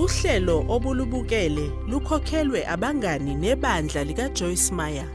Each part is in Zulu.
Uhlelo obulubukele lukhokhelwe abangani nebandla lika Joyce Meyer.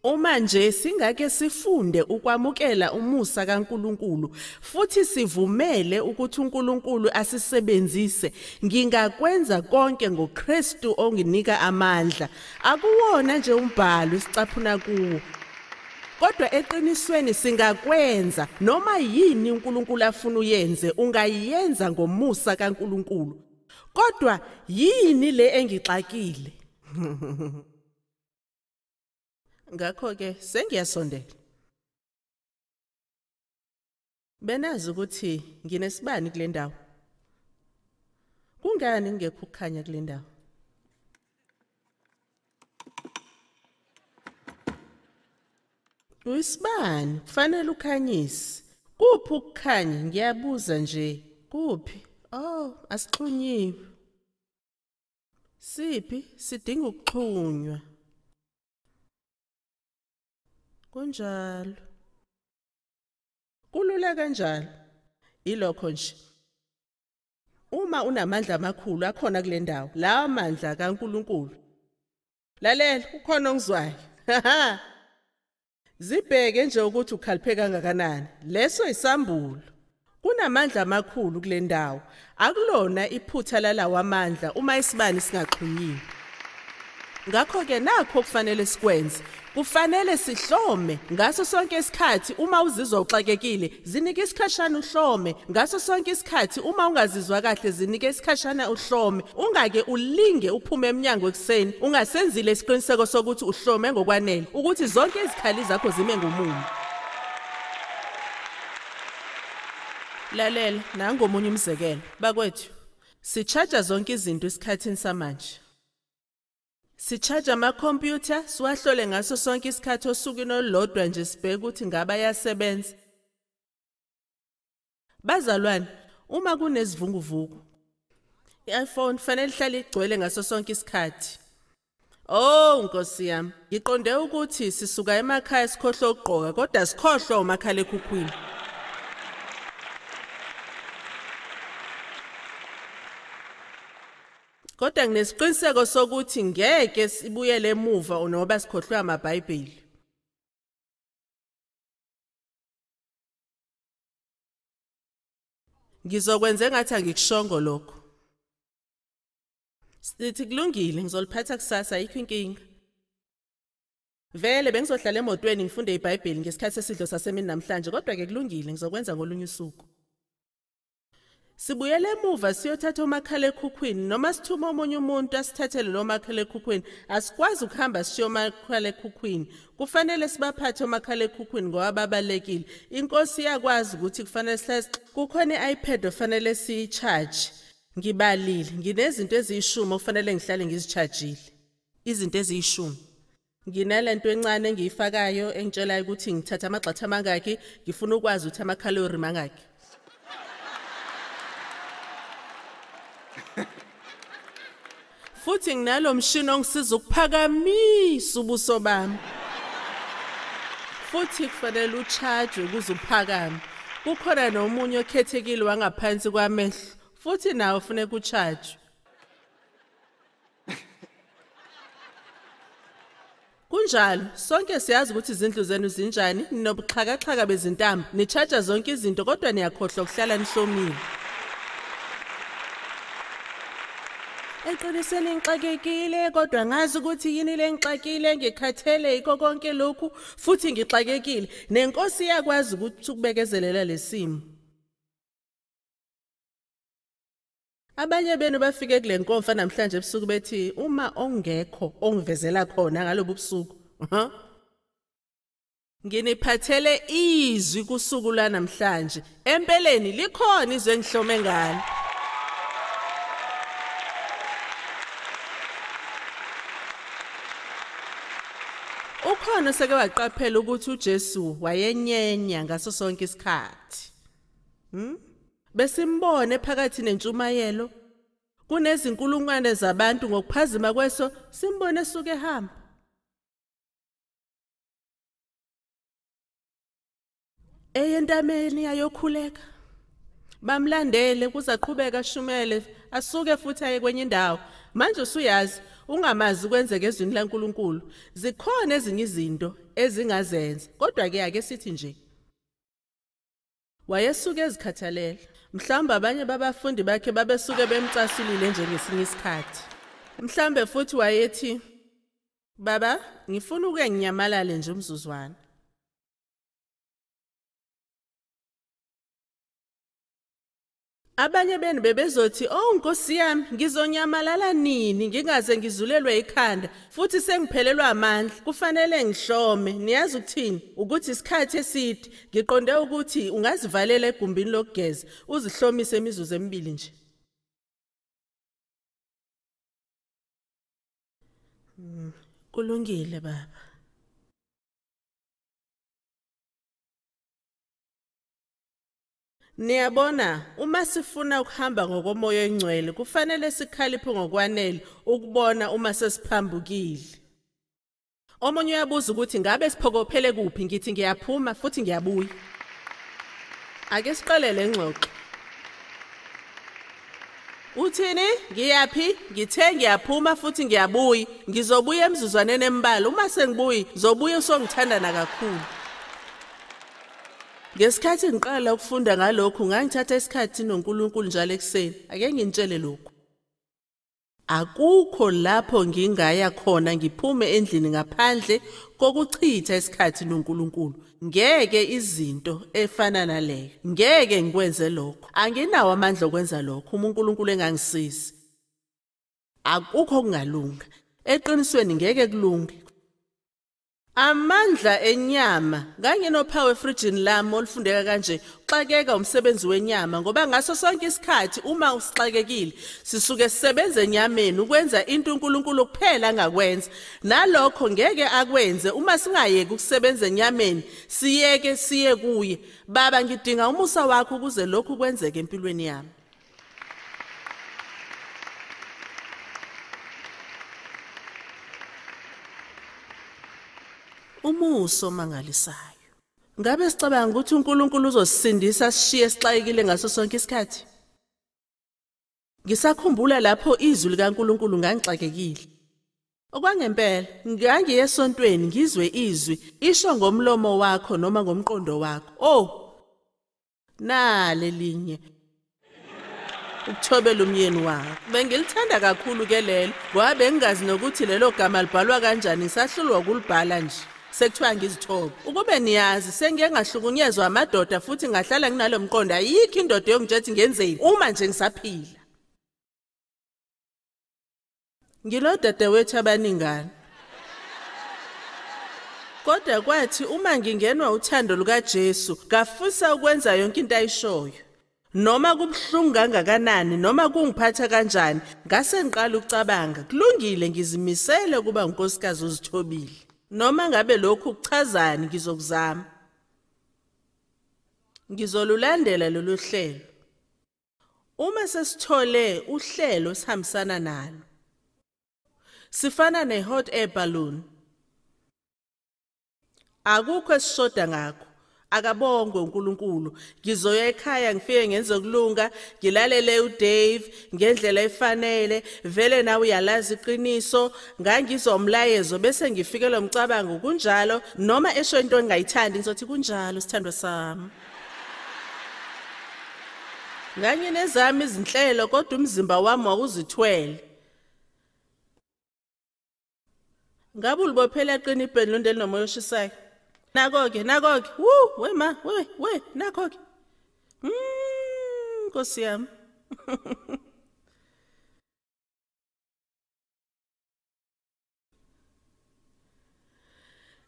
Uma nje singake sifunde ukwamukela umusa kaNkuluNkulu futhi sivumele ukuthi uNkulunkulu asisebenzise, ngingakwenza konke ngoKristu onginika amandla. Akuwona nje umbhalo isicaphuna kuwo, kodwa eqinisweni singakwenza. Noma yini uNkulunkulu afuna uyenze, ungayenza ngomusa kaNkuluNkulu. Kodwa yini le engixakile? Ngakho-ke sengiyasondela. Benazi ukuthi nginesibani kule ndawo. Kungani kungekho ukukhanya kule ndawo? Uyisibani, kufanele ukhanyise. Kuphi ukukhanya? Ngiyabuza nje, kuphi? Oh, asixhunyiwe. Siphi? Sidinga ukuxhunywa. Kunjalo. Kulula kanjalo. Ilokho nje. Uma unamandla amakhulu akhona kule ndawo, lawa mandla kaNkuluNkulu. Lalela, ukhona ongizwayo. Zibheke nje ukuthi ukhaliphe kangakanani. Leso isambulo. Kunamandla amakhulu kule ndawo. Akulona iphutha lalawa amandla uma isibani singaxhunyiwe. Ngakho-ke nakho kufanele sikwenze. Kufanele sihlome ngaso sonke isikhathi. Uma uzizwa uxakekile, zinike isikhashana uhlome. Ngaso sonke isikhathi uma ungazizwa kahle, zinike isikhashana uhlome. Ungake ulinge uphume emnyango ekuseni ungasenzile isiqiniseko sokuthi uhlome ngokwanele, ukuthi zonke izikhali zakho zime ngomumo. Lalela, nangomunye umzekelo. Bakwethu, sicharge zonke izinto esikhathini samanje. Sicharge amakhompyutha, siwahlole ngaso sonke isikhathi osukwini olulodwa nje, sibheke ukuthi ngabe ayasebenza. Bazalwane, uma kunezivukuvuku, i-iPhone kufanele ihlale igcwele ngaso sonke isikhathi. Oh Nkosi yami, ngiqonde ukuthi sisuka emakhaya sikhohlwe ukugqoka, kodwa sikhohlwa umakhalekhukhwini. Kodwa nginesiqiniseko sokuthi ngeke sibuyele emuva noba sikhohlwe amaBhayibheli. Ngizokwenza engathi angikushongo lokho. Sithi kulungile, ngizoliphatha kusasa, ayikho inkinga. Vele bengizohlala emotweni ngifunde iBhayibheli ngesikhathi sesidlo sasemini namhlanje, kodwa ke kulungile, ngizokwenza ngolunye usuku. Sibuyele emuva siyothatha umakhalekhukhwini, noma sithume omunye umuntu asithathele lo makhalekhukhwini. Asikwazi ukuhamba sishiye umakhalekhukhwini. Kufanele sibaphathe umakhalekhukhwini ngoba babalekile. Inkosi iyakwazi ukuthi kufanele sihlale. Kukhona i-iPad ofanele siyi-charge. Ngibalile, nginezinto eziyishumi okufanele ngihlale ngizichajile. Izinto eziyishumi. Nginalento encane engiyifakayo engitshelayo ukuthi ngithatha amagxathu amangaki, ngifuna ukwazi ukuthi amakhalori mangaki. Futhi nginalo mshini ongisiza ukuphakamisa ubuso bami. Futhi kufanele ucharge ukuze uphakame. Kukhona nomunye okhethekile wangaphansi kwamehlo, futhi nawo ufuneka ucharge. Kunjalo, sonke siyazi ukuthi izindlu zenu zinjani, ninobuxhakaxhaka bezintambo, nicharge zonke izinto kodwa niyakhohlwa ukuhlala nihlomile. Eqinisweni ngixakekile, kodwa ngazi ukuthi yini le ngixakile, ngikhathele yikho konke lokhu futhi ngixakekile. Nenkosi iyakwazi ukuthi ukubekezelela lesimo. Abanye benu bafike kule nkomfa namhlanje ebusuku bethi uma ongekho ongivezela khona ngalobu busuku. Nginiphathele izwi kusuku lwanamhlanje. Empeleni likhona izwi engihlome ngalo. Ukhona seke waqaphela ukuthi uJesu wayenyenya ngaso sonke isikhathi. Besimbone phakathi nentshumayelo. Kunezinkulungwane zabantu ngokuphazima kweso simbone esuke ehamba. Eyentameni ayokhuleka. Bamlandele kuzaqhubeka ashumele asuke futhi aye kwenye indawo. Manje usuyazi ungamazi kwenzeke ezwini laNkuluNkulu. Zikhona ezinye izinto ezingazenza, kodwa ke ake sithi nje wayesuke ezikhathalela. Mhlawumbe abanye babafundi bakhe babesuke bemcasulile nje ngesinye isikhathi. Mhlawumbe futhi wayethi, "Baba, ngifuna ukuye nginyamalale nje umzuzwana." Abanye benu bebezothi, "Oh Nkosi yami, ngizonyamalala nini ngingaze ngizulelwe ikhanda futhi sengiphelelwa amandla, kufanele ngihlome." Niyazi ukuthini? Ukuthi isikhathi eside. Ngiqonde ukuthi ungazivalela egumbini lokugeza uzihlomise imizuzu emibili nje. Kulungile baba. Niyabona, uma sifuna ukuhamba ngokomoya oyingcwele kufanele sikhaliphe ngokwanele ukubona uma sesiphambukile. Omunye uyabuza ukuthi ngabe siphokophele kuphi, ngithi ngiyaphuma futhi ngiyabuya. Ake siqale le ngxoxo. Uthini? Ngiyaphi? Ngithe ngiyaphuma futhi ngiyabuya. Ngizobuya emzuzwaneni embalwa. Uma sengibuya, ngizobuya usongithandana kakhulu. Ngesikhathi ngiqala ukufunda ngalokhu, ngangithatha isikhathi noNkulunkulu njalo ekuseni. Ake nginitshele lokhu. Akukho lapho ngingaya khona ngiphume endlini ngaphandle kokuchitha isikhathi noNkulunkulu. Ngeke izinto efana naleyo. Ngeke ngikwenze lokho. Anginawo amandla okwenza lokho uma uNkulunkulu engangisizi. Akukho okungalunga. Eqinisweni ngeke kulunge. Amandla enyama. Nganginophawu efrijini lami olufundeka kanje, xakeka umsebenzi wenyama, ngoba ngaso sonke isikhathi uma usixakekile sisuke sisebenza enyameni ukwenza into uNkulunkulu kuphela angakwenza. Nalokho ngeke akwenze uma singayeki ukusebenza enyameni, siyeke siye kuye. Baba, ngidinga umusa wakho ukuze lokhu kwenzeke empilweni yami. Umusa omangalisayo. Ngabe sicabanga ukuthi uNkulunkulu uzosisindisa sishiye sixakekile ngaso sonke isikhathi? Ngisakhumbula lapho izwi likaNkulunkulu ngangixakekile. Okwangempela, ngangiye esontweni ngizwe izwi, isho ngomlomo wakho noma ngomqondo wakho. Oh, nale linye. Ukuthobela umyeni wakho. Bengilithanda kakhulu ke lelo, ngoba bengingazi nokuthi lelo gama libhalwa kanjani, ngisahlulwa ukulibhala nje. Sekuthiwa ngizithobe. Ukube niyazi, sengiye ngahlukunyezwa amadoda futhi ngahlala nginalo mqondo, ayikho indoda yongitshethi ngenzeni uma nje ngisaphila. Nginodadewethu abaningana. Kodwa kwathi uma ngingenwa uthando lukaJesu, ngafisa ukwenza yonke into ayishoyo. Noma kubuhlungu kangakanani, noma kungiphatha kanjani, ngase ngiqala ukucabanga, kulungile, ngizimisele ukuba unkosikazi ozithobile. Noma ngabe lokhu kuchazani, ngizokuzama. Ngizolulandela lolu hlelo. Uma sesithole uhlelo sihambisana nalo, sifana ne-hot air balloon. Akukho esishoda ngakho. Akabongwe uNkulunkulu. Ngizoya ekhaya ngifike ngenze ukulunga, ngilalele uDave ngendlela efanele, vele nawe uyalazi iqiniso, ngangizomlayezo bese ngifikelwa umcabango kunjalo, noma esho into engayithandi ngizothi kunjalo sithandwa sami. Nganginezami izinhlelo kodwa umzimba wami wawuzithwele. Ngabe ulibophela qini ibheni elinomoya oshisayo? Nako-ke, nako-ke, woo, we ma, we, nakho-ke. Nkosi yami.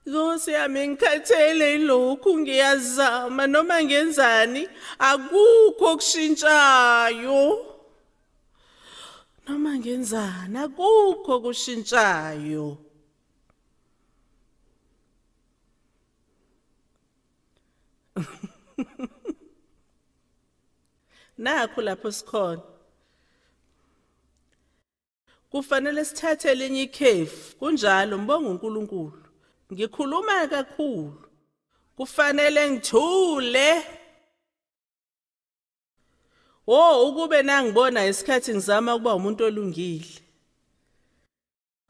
Nkosi yami, ngikhathele yilokhu, ngiyazama noma ngenzani, akukho okushintshayo. Noma ngenzani, akukho okushintshayo. Nakho lapho sikhona. Kufanele sithathe elinye ikhefu. Kunjalo, ngibonga uNkulunkulu. Ngikhuluma kakhulu. Kufanele ngithule. Oh, ukube nangibona isikhathi ngizama ukuba umuntu olungile.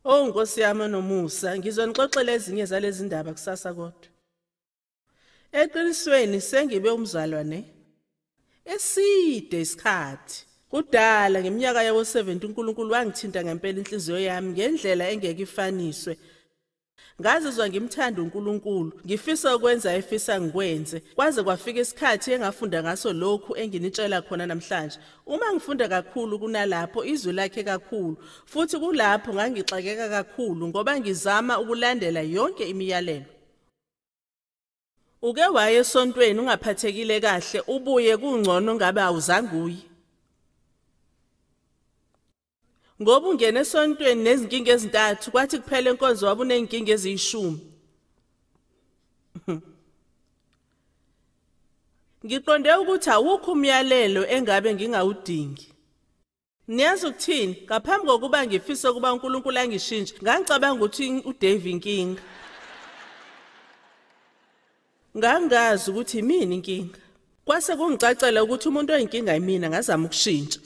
Oh, Nkosi yami nomusa, ngizonixoxela ezinye zalezi ndaba kusasa kodwa. Eqinisweni sengibe umzalwane eside isikhathi. Kudala ngeminyaka yabo 70 uNkulunkulu wangithinta ngempela inhliziyo yami ngendlela engeke ifaniswe. Ngazizwa ngimthanda uNkulunkulu, ngifisa ukwenza efisa ngikwenze. Kwaze kwafika isikhathi engafunda ngaso lokhu enginitshela khona namhlanje. Uma ngifunda kakhulu kunalapho izwi lakhe kakhulu, futhi kulapho ngangixakeka kakhulu ngoba ngizama ukulandela yonke imiyalelo. Uke waye esontweni ungaphathekile kahle, ubuye kungcono ngabe awuzange uye. Ngoba ungena esontweni nezinkinga ezintathu, kwathi kuphela inkonzo wabe uney'nkinga eziyishumi. Ngiqonde ukuthi awukho umyalelo engabe ngingawudingi. Niyazi ukuthini? Ngaphambi kokuba ngifise ukuba uNkulunkulu angishintshe, ngangicabanga ukuthi uDave inkinga. Ngangazi ukuthi imini inkinga. Kwase kungicacela ukuthi umuntu oyinkinga yimina, ngazama ukushintsha.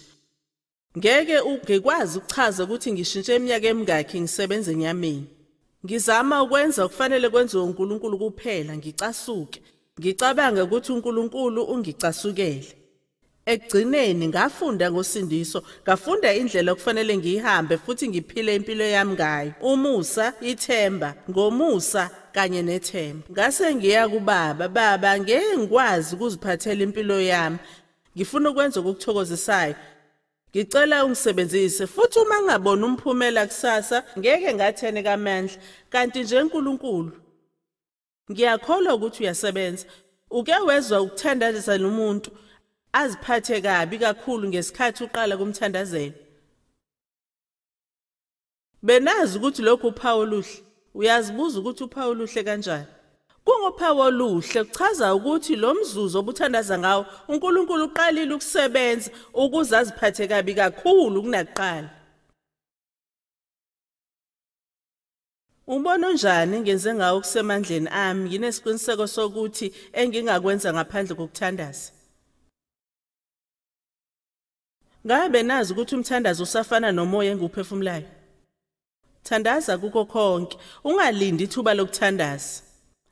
Ngeke ngikwazi ukuchaza ukuthi ngishintshe eminyaka emingakhi ngisebenza enyameni. Ngizama ukwenza okufanele kwenziwe uNkulunkulu kuphela, ngicasuke. Ngicabanga ukuthi uNkulunkulu ungicasukele. Ekugcineni ngafunda ngosindiso, ngafunda indlela okufanele ngiyihambe futhi ngiphile impilo yami ngayo. Umusa, ithemba, ngomusa kanye nethemba. Ngase ngiya kubaba, baba ngeke ngikwazi ukuziphathela impilo yami. Ngifuna ukwenza okukuthokozisayo. Ngicela ungisebenzise futhi uma ngingaboni umphumela kusasa ngeke ngathene kamandla. Kanti nje uNkulunkulu ngiyakholwa ukuthi uyasebenza. Uke wezwa ukuthandaza nomuntu aziphathe kabi kakhulu ngesikhathi uqala kumthandazela? Benazi ukuthi lokhu uphawu oluhle. Uyazibuza ukuthi uphawu oluhle kanjani? Kunguphawu oluhle kuchaza ukuthi lo mzuzu obuthandaza ngawo uNkulunkulu uqalile ukusebenza ukuze aziphathe kabi kakhulu kunakuqala. Ubona unjani ngenze ngawo kusemandleni ami, nginesiqiniseko sokuthi engingakwenza ngaphandle kokuthandaza. Ngabe nazi ukuthi umthandazo usafana nomoya engiwuphefumulayo? Thandaza kukho konke, ungalindi ithuba lokuthandaza.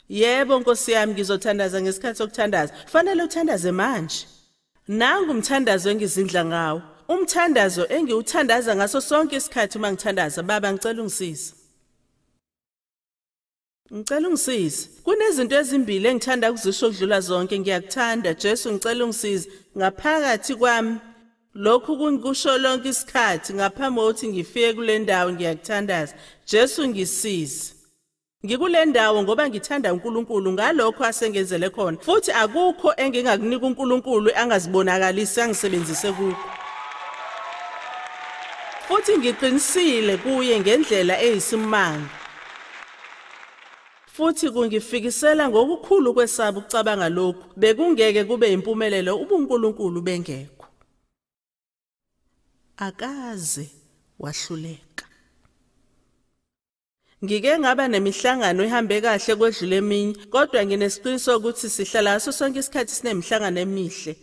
Yebo Nkosi yami, ngizothandaza ngesikhathi sokuthandaza. Kufanele uthandaze manje. Nangu umthandazo engizindla ngawo. Umthandazo engiwuthandaza ngaso sonke isikhathi uma ngithandaza, Baba ngicela ungisize. Ngicela ungisize. Kunezinto ezimbili engithanda ukuzisho ukudlula zonke. Ngiyakuthanda Jesu, ngicela ungisize. Ngaphakathi kwami lokhu kungikusho lonke isikhathi ngaphambi kokuthi ngifike kule ndawo, ngiyakuthandaza. Jesu ngisize. Ngikule ndawo ngoba ngithanda uNkulunkulu ngalokho asengenzele khona, futhi akukho engingakunika uNkulunkulu angazibonakalisi angisebenzise kukho. Futhi ngiqinisile kuye ngendlela eyisimanga. Futhi kungifikisela ngokukhulu kwesaba ukucabanga lokhu, bekungeke kube impumelelo ubuNkulunkulu bengekho. Akaze wahluleka. Ngike ngaba nemihlangano ehambe kahle kwedlula eminye, kodwa nginesiqiniseko ukuthi sihlala ngaso sonke isikhathi sinemihlangano emihle.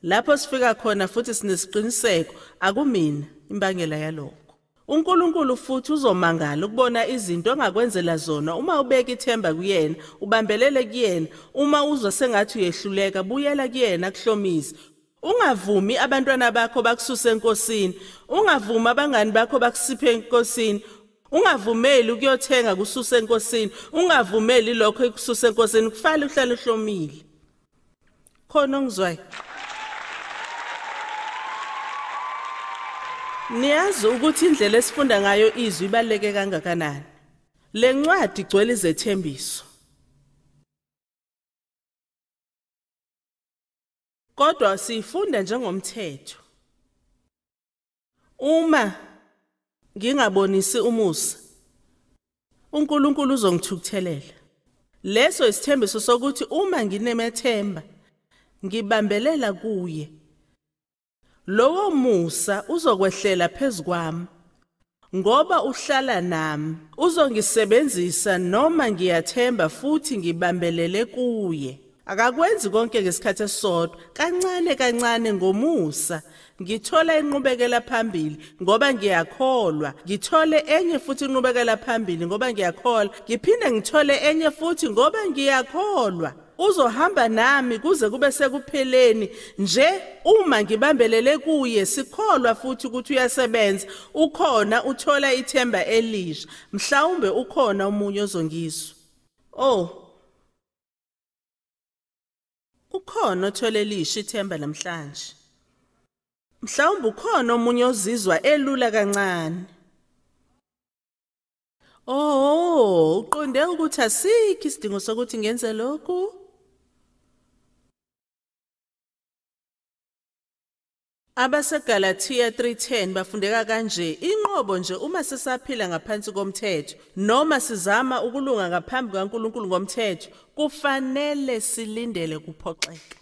Lapho sifika khona futhi sinesiqiniseko, akumina imbangela yalokho. uNkulunkulu futhi uzomangala ukubona izinto ongakwenzela zona uma ubeka ithemba kuyena, ubambelele kuyena. Uma uzwa sengathi uyehluleka, buyela kuyena akuhlomise. Ungavumi abantwana bakho bakususe enkosini, ungavumi abangani bakho bakusiphe enkosini. Ungavumeli ukuyothenga kususe enkosini, ungavumeli lokho ekususe enkosini. Kufanele uhlale uhlomile. Khona ongizwayo? Niyazi ukuthi indlela esifunda ngayo izwi ibaluleke kangakanani. Le ncwadi igcwele izethembiso. Kodwa siyifunda njengomthetho. Uma ngingabonisi umusa, uNkulunkulu uzongithukuthelela. Leso isithembiso sokuthi uma nginemethemba, ngibambelela kuye, lowo musa uzokwehlela phezu kwami. Ngoba uhlala nami, uzongisebenzisa noma ngiyathemba futhi ngibambelele kuye. Akakwenzi konke ngesikhathi esisodwa, kancane kancane ngomusa. Ngithola inqubekela phambili ngoba ngiyakholwa. Ngithole enye futhi inqubekela phambili ngoba ngiyakholwa. Ngiphinde ngithole enye futhi ngoba ngiyakholwa. Uzohamba nami kuze kube sekupheleni nje uma ngibambelele kuye, sikholwa futhi ukuthi uyasebenza. Ukhona uthola ithemba elisha. Mhlawumbe ukhona omunye ozongizwa. Oh, ukhona othole elisha ithemba namhlanje. Mhlawumbe ukhona omunye ozizwa elula kancane. Oh, uqonde ukuthi asikho isidingo sokuthi ngenze lokhu? AbaseGalathiya 3:10 bafundeka kanje: inqobo nje uma sisaphila ngaphansi komthetho noma sizama ukulunga ngaphambi kukaNkulunkulu ngomthetho, kufanele silindele ukuphoxeka.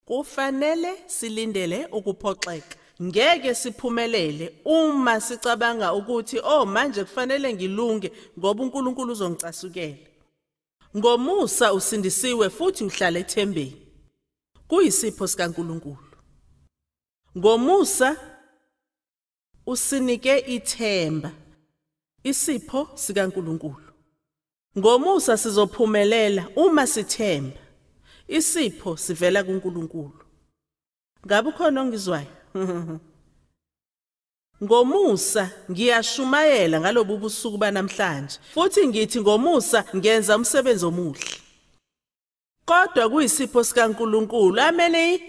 Kufanele silindele ukuphoxeka. Ngeke siphumelele uma sicabanga ukuthi oh manje kufanele ngilunge ngoba uNkulunkulu uzongicasukela. Ngomusa usindisiwe futhi uhlala ethembeni. Kuyisipho sikaNkulunkulu. Ngomusa usinike ithemba, isipho sikaNkulunkulu. Ngomusa sizophumelela uma sithemba. Isipho sivela kuNkulunkulu. Ngabe ukhona ongizwayo? Ngomusa ngiyashumayela ngalobu busuku banamhlanje, futhi ngithi ngomusa ngenza umsebenzi omuhle. Kodwa kuyisipho sikaNkulunkulu. Amen.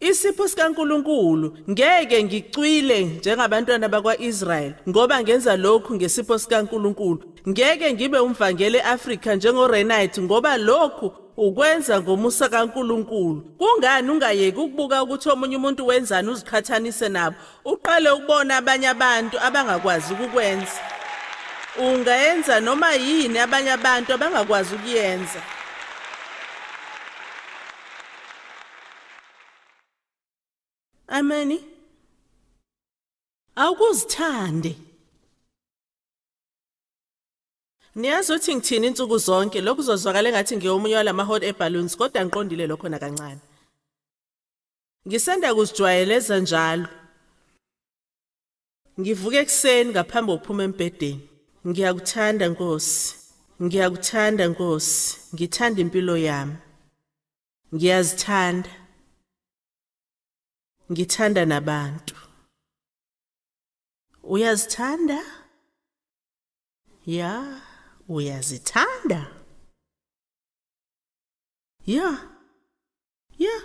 Isipho sikaNkulunkulu. Ngeke ngicwile njengabantwana bakwaIsrael ngoba ngenza lokhu ngesipho sikaNkulunkulu. Ngeke ngibe umvangeli eAfrika njengoRenite ngoba lokhu ukwenza ngomusa kaNkulunkulu. Kungani ungayeki ukubuka ukuthi omunye umuntu wenzani uziqhathanise nabo, uqale ukubona abanye abantu abangakwazi ukukwenza? Ungayenza noma yini abanye abantu abangakwazi ukuyenza. Ameni. Awukuzithande. Niyazi ukuthi ngithini insuku zonke, lokhu kuzozwakala engathi ngiyomunye walama hot air balloons, kodwa ngiqondile lokho nakancane. Ngisanda kuzijwayeleza njalo. Ngivuka ekuseni ngaphambi kokuphuma embhedeni. Ngiyakuthanda Nkosi. Ngiyakuthanda Nkosi. Ngithanda impilo yami. Ngiyazithanda. Ngithanda nabantu. Uyazithanda? Ya, uyazithanda. Ya. Ya.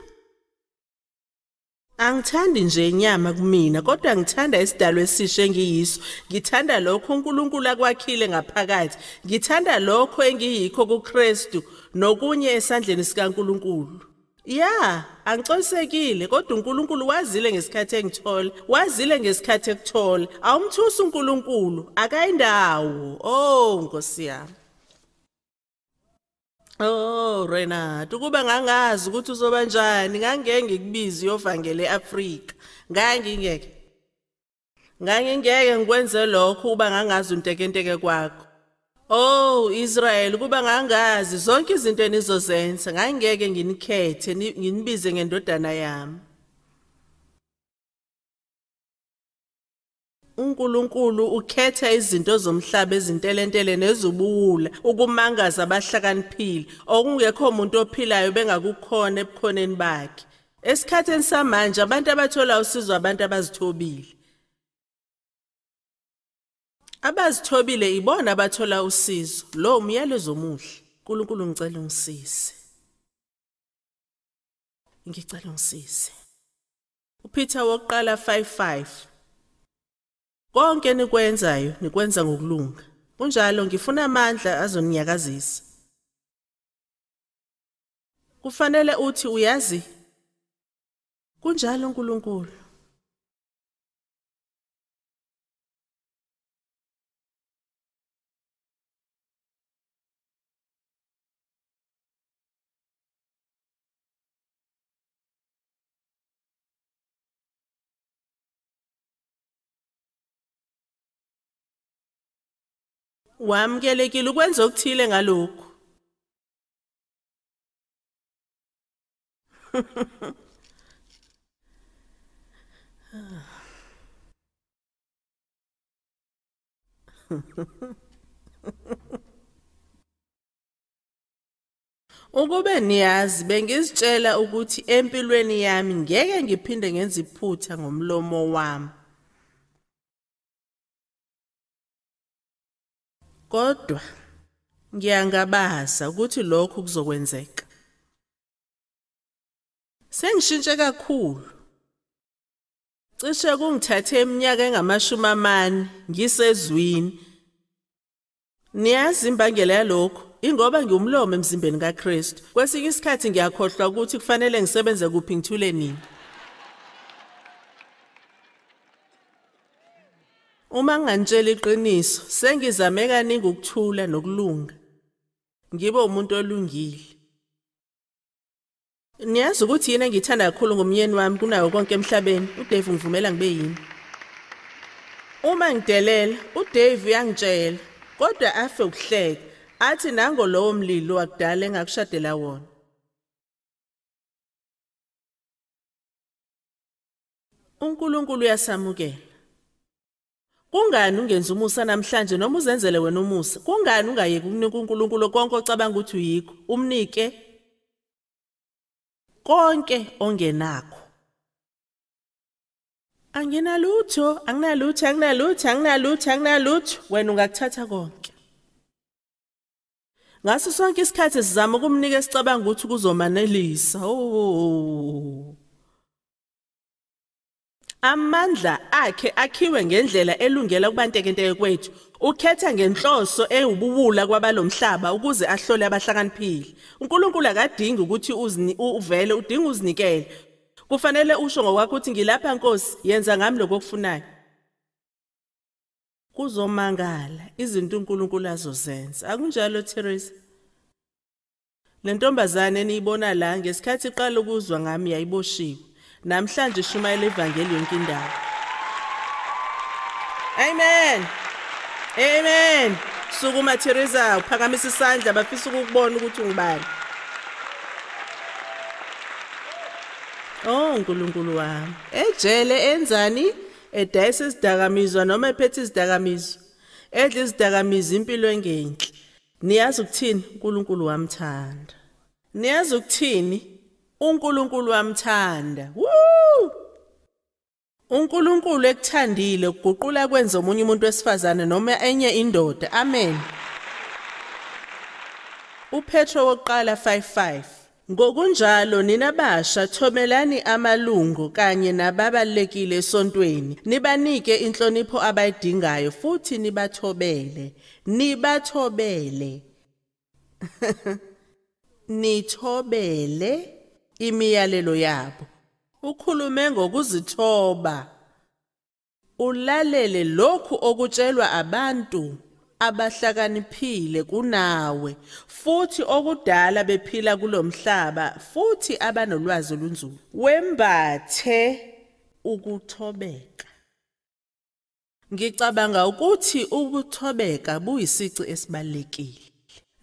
Angithandi nje inyama kumina, kodwa ngithanda isidalwa esisha engiyiso. Ngithanda lokho uNkulunkulu akwakhile ngaphakathi. Ngithanda lokho engiyikho kuKristu nokunye esandleni sikaNkulunkulu. Ya, angixolisekile, kodwa uNkulunkulu wazile ngesikhathi engithola, wazile ngesikhathi ekuthola. Awumthusi uNkulunkulu, akayindawo. Oh, Nkosi yami. Oh, Renat, ukuba ngangazi ukuthi uzoba njani, ngangeke ngikubize uyovangela eAfrika. Ngangingeke. Ngangingeke ngikwenze lokho uba ngangazi untekenteke kwakho. Oh Israel, kuba ngangazi zonke izinto enizozenza, ngangeke nginikhethe, nginibize ngendodana yami. uNkulunkulu ukhetha izinto zomhlaba ezintelentele nezubuwula ukumangaza abahlakaniphile, okungekho umuntu ophilayo bengakukhona ebukhoneni bakhe. Esikhathini samanje abantu abathola usizo abantu abazithobile. Abazithobile ibona abathola usizo. Lo umyalezo omuhle. uNkulunkulu ngicela ungisize. Ngicela ungisize. uPeter wokuqala 5:5. Konke enikwenzayo nikwenza ngokulunga. Kunjalo, ngifuna amandla azoninyakazisa. Kufanele uthi uyazi. Kunjalo uNkulunkulu. Wamukelekile ukwenza okuthile ngalokhu. Ukube niyazi, bengizitshela ukuthi empilweni yami ngeke ngiphinde ngenze iphutha ngomlomo wami. Kodwa ngiyangabaza ukuthi lokhu kuzokwenzeka. Sengishintshe kakhulu. Cishe kungithathe iminyaka engama-40 ngisezwini. Niyazi imbangela yalokho, ingoba ngiwumlomo emzimbeni kaKristu. Kwesinye isikhathi ngiyakhohlwa ukuthi kufanele ngisebenze kuphi ngithule nini. Uma ngangitshela iqiniso, sengizame kaningi ukuthula nokulunga. Ngibe umuntu olungile. Niyazi ukuthi yini engiyithanda kakhulu ngomyeni wami kunawo konke emhlabeni? uDave ungivumela ngibe yini. Uma ngidelela, uDave uyangitshela, kodwa afe ukuhleka, athi nango lowo mlilo wakudala engakushadela wona. uNkulunkulu uyasamukela. Kungani ungenza umusa namhlanje noma uzenzele wena umusa? Kungani ungayeki ukunika uNkulunkulu konke ocabanga ukuthi uyikho? Umnike konke ongenakho. Anginalutho, anginalutho, anginalutho, anginalutho, anginalutho. Wena ungakuthatha konke. Ngaso sonke isikhathi sizama ukumnika esicabanga ukuthi kuzomanelisa. Oh. Amandla akhe akhiwe ngendlela elungela kubantekenteke kwethu. Ukhetha ngenhloso ewubuwula kwabalomhlaba ukuze ahlole abahlakaniphile. uNkulunkulu akadingi ukuthi uvele, udinga uzinikele. Kufanele usho ngokwakho ukuthi ngilapha Nkosi, yenza ngami lokho okufunayo. Kuzomangala izinto uNkulunkulu azozenza. Akunjalo Theresa? Le ntombazane eniyibona la ngesikhathi iqala ukuzwa ngami yayiboshiwe. Namhlanje ishumayela ivangeli yonke indawo. Amen. Amen. Sukuma Theresa, uphakamisa isandla, bafisa ukukubona ukuthi ungubani. Oh uNkulunkulu wami. Ejele enzani? Edayisa izidakamizwa noma ephethe izidakamizwa. Edla izidakamizwa impilo engenhle. Niyazi ukuthini? uNkulunkulu wamthanda. Niyazi ukuthini? uNkulunkulu wamthanda. Woo! uNkulunkulu ekuthandile ukuguqula kwenza omunye umuntu wesifazane noma enye indoda. Amen. uPetro wokuqala 5:5. Ngokunjalo nina basha thomelani amalungu kanye nababalekile esontweni, nibanike inhlonipho abayidingayo futhi nibathobele. Nibathobele. Nithobele imiyalelo yabo. Ukhulume ngokuzithoba. Ulalele lokhu okutshelwa abantu abahlakaniphile kunawe futhi okudala bephila kulomhlaba futhi abanolwazi olunzulu. Wembathe ukuthobeka. Ngicabanga ukuthi ukuthobeka buyisici esibalulekile.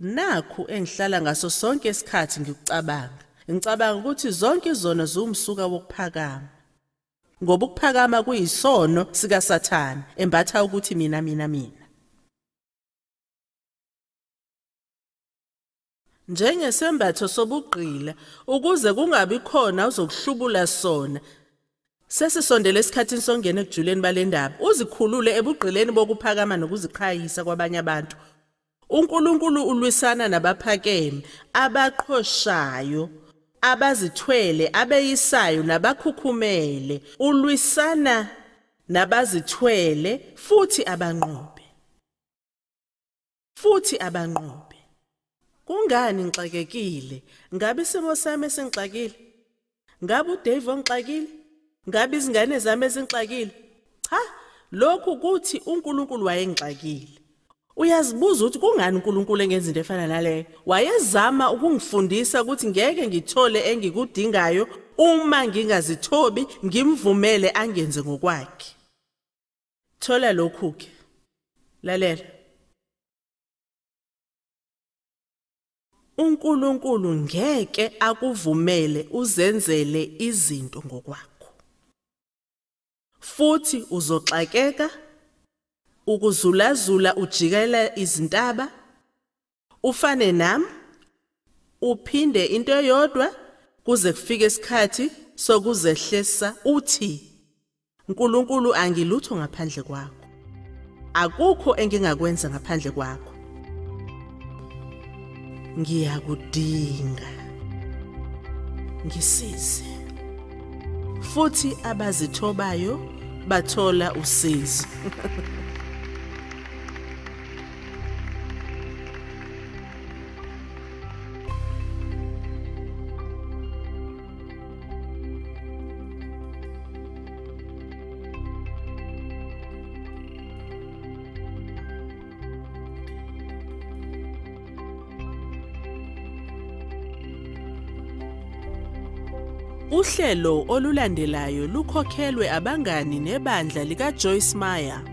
Nakhu engihlala ngaso sonke isikhathi ngikucabanga. Ngicabanga ukuthi zonke izono ziwumsuka wokuphakama. Ngoba ukuphakama kuyisono sikaSathane, embatha ukuthi mina mina mina. Njengesembatho sobugqila, ukuze kungabi khona uzokuhlubula sona. Sesisondele esikhathini songena ekujuleni balendaba, uzikhulule ebugqileni bokuphakama nokuziqhayisa kwabanye abantu. uNkulunkulu ulwisana nabaphakeme, abaqhoshayo, abazithwele, abeyisayo nabakhukhumele. Ulwisana nabazithwele futhi abanqobe. Futhi abanqobe. Kungani ngixakekile? Ngabe isimo sami esingixakile? Ngabe uDave ongixakile? Ngabe izingane zami ezingixakile? Cha, lokhu kuthi uNkulunkulu wayengixakile. Uyazibuza ukuthi kungani uNkulunkulu engenza into efana naleyo? Wayezama ukungifundisa ukuthi ngeke ngithole engikudingayo uma ngingazithobi, ngimvumele angenze ngokwakhe. Thola lokhu ke. Lalela. uNkulunkulu ngeke akuvumele uzenzele izinto ngokwakho. Futhi uzoxakeka ukuzulazula ujikela izintaba, ufane nami, uphinde into eyodwa kuze kufike isikhathi sokuzehlisa uthi, uNkulunkulu angilutho ngaphandle kwakho. Akukho engingakwenza ngaphandle kwakho. Ngiyakudinga. Ngisize. Futhi abazithobayo bathola usizo. Uhlelo olulandelayo lukhokhelwe abangani nebandla likaJoyce Meyer.